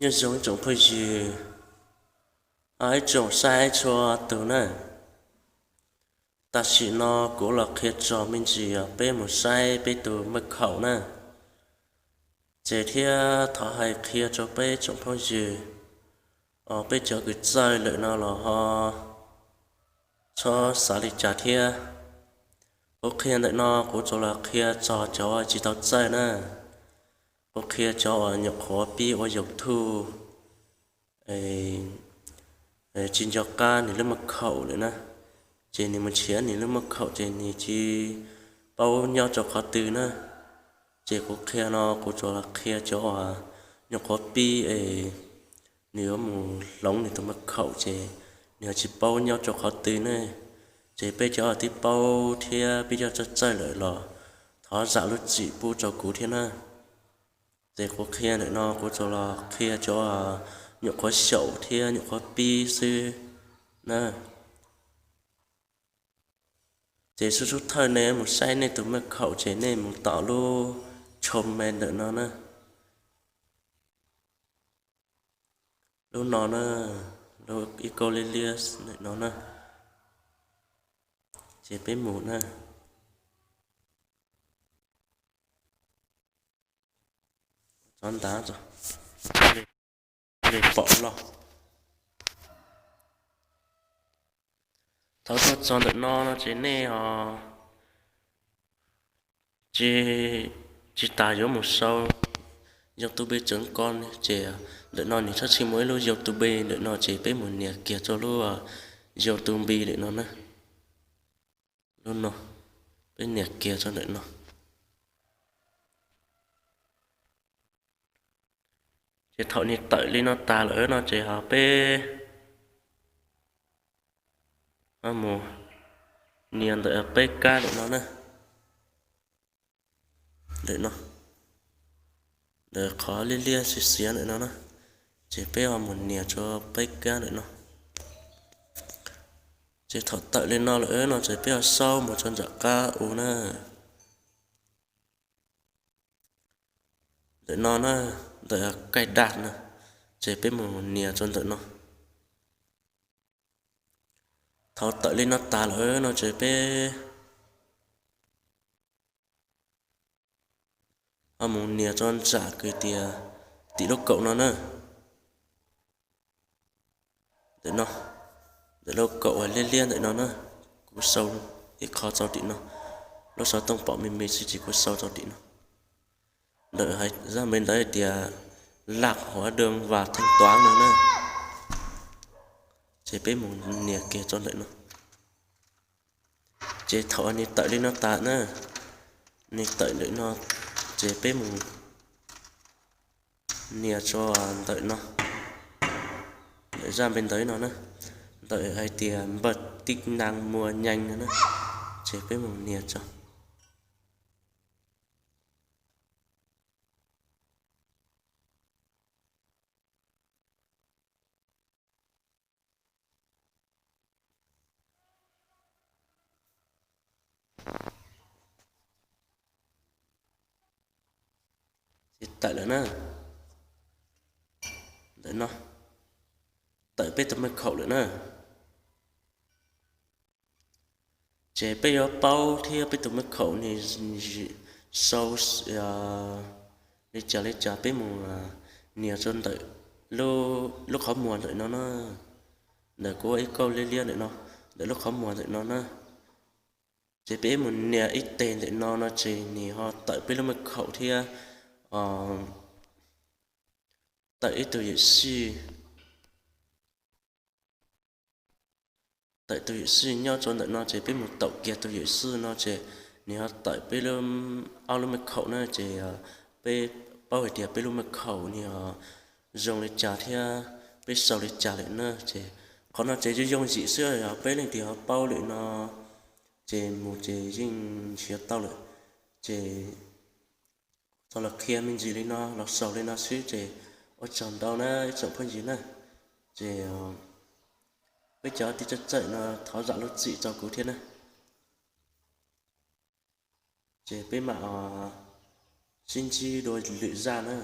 Nyob zoo ib tsoom phooj ywg, ib tsoom saib txhua tus na. Tam sim no kuv los qhia txog me ntsis peb mus saib peb tus maj khaum na. Ces thiab thov hais qhia rau peb tsoom phooj ywg, peb cov kws txawj lawm no los ho txhob xav li cas thiab. Kuv qhia ntawm no kuv tsuas los qhia txog cov tsis tau txawj na. Kuv qhia cov uas nyuam qhuav pib ua YouTube tsis nco qab nws lub maj khaum lawm na, ces nws mus nrhiav nws lub maj khaum ces nws tsis paub nyob rau qhov twg na. Ces kuv qhia no kuv tsuas los qhia cov uas nyuam qhuav pib es nws yuav mus hloov nws tus maj khaum ces nws ho tsis paub nyob rau qhov twg ne. Ces peb cov twb paub thiab peb cov txawj txawj lawm los thov zam lub txim pub rau kuv thiab na. Ces kuv qhia ntawm no kuv tsuas los qhia cov nyuam qhuav xyaum thiab nyuam qhuav pib xwb na. Ces xub xub thawj nej mus saib nej tus maj khaum ces nej mus tom lub tshau me ntawm no na. Lub no na, lub ib kauj liab liab ntawm no na. Ces peb mus na. Tso ntav, pom los. Thaum tuaj txog ntawm no no ces nej ho tsis, tsis tas yuav mus sau YouTube tseem ko ces ntawm no nws txhob txhij muaj ib lub YouTube ntawm no ces peb mus nias kiag rau lub YouTube ntawm no na. Lub no, peb nias kiag rau ntawm no. Ces thaum nws tawm li no tas lawm no ces ho peb mus nias ntawm peb kab ntawm no na. Ntawm no, ntawm qhov liab liab xiav xiav ntawm no na, ces peb ho mus nias rau peb kab ntawm no. Ces thaum tawm li no lawm no ces peb ho xaub mus rau nram qab u na. Ntawm no na, ntawm kaij daj na, ces peb mus nias rau ntawm no. Thaum tawm li no tas lawm no ces peb ho mus nias rau nram kws tias tim lub kaum no na. Ntawm no, ntawm lub kaum uas liab liab ntawm no na, kuv sau ib qho rau tim no, lub xov tooj pom me me xwb ces kuv sau rau tim no. Ntawm zaj npe ntawv hais tias lam hov doo vas theej tuav no na. Ces peb mus nias kiag rau ntawm no. Ces thaum nws tawm li no tas na, nws tawm ntawm no, ces peb mus nias rau ntawm no, ntawm zaj npe ntawv no na, ntawm hais tias npawg tib nag muas nyees no na, ces peb mus nias rau. Ces tawm lawm na. Ntawm no, tawm peb tus maj khaum lawm na. Ces peb yuav paub thiab peb tus maj khaum nws sau li cas li cas peb mus nias rau ntawm lub qhov muag ntawm no na. Ntawm kuv ua ib kauj liab liab ntawm no, ntawm lub qhov muag ntawm no na. Ces peb mus nias ib teg ntawm no no ces nws ho tawm peb lub maj khaum thiab tawm ib tug yawm sij. Tawm tus yawm sij nyob rau ntawm no ces peb mus taum kiag tus yawm sij no ces nws ho tawm peb lub, ob lub maj khaum na ces peb paub hais tias peb lub maj khaum nws ho zoo li cas thiab peb sau li cas lawm na. Ces qhov no ces yooj yooj yim xwb, yog peb leej twg ho paub lawm no ces mus ces yeej nrhiav tau lawm. Ces tau los qhia me ntsis li no los xaus li no xwb ces ua tsaug ntau na ib tsoom phooj ywg na. Ces peb cov tib txawj txawj no thov zam lub txim rau kuv thiab na. Ces peb mam sib ntsib dua lwm zaj na.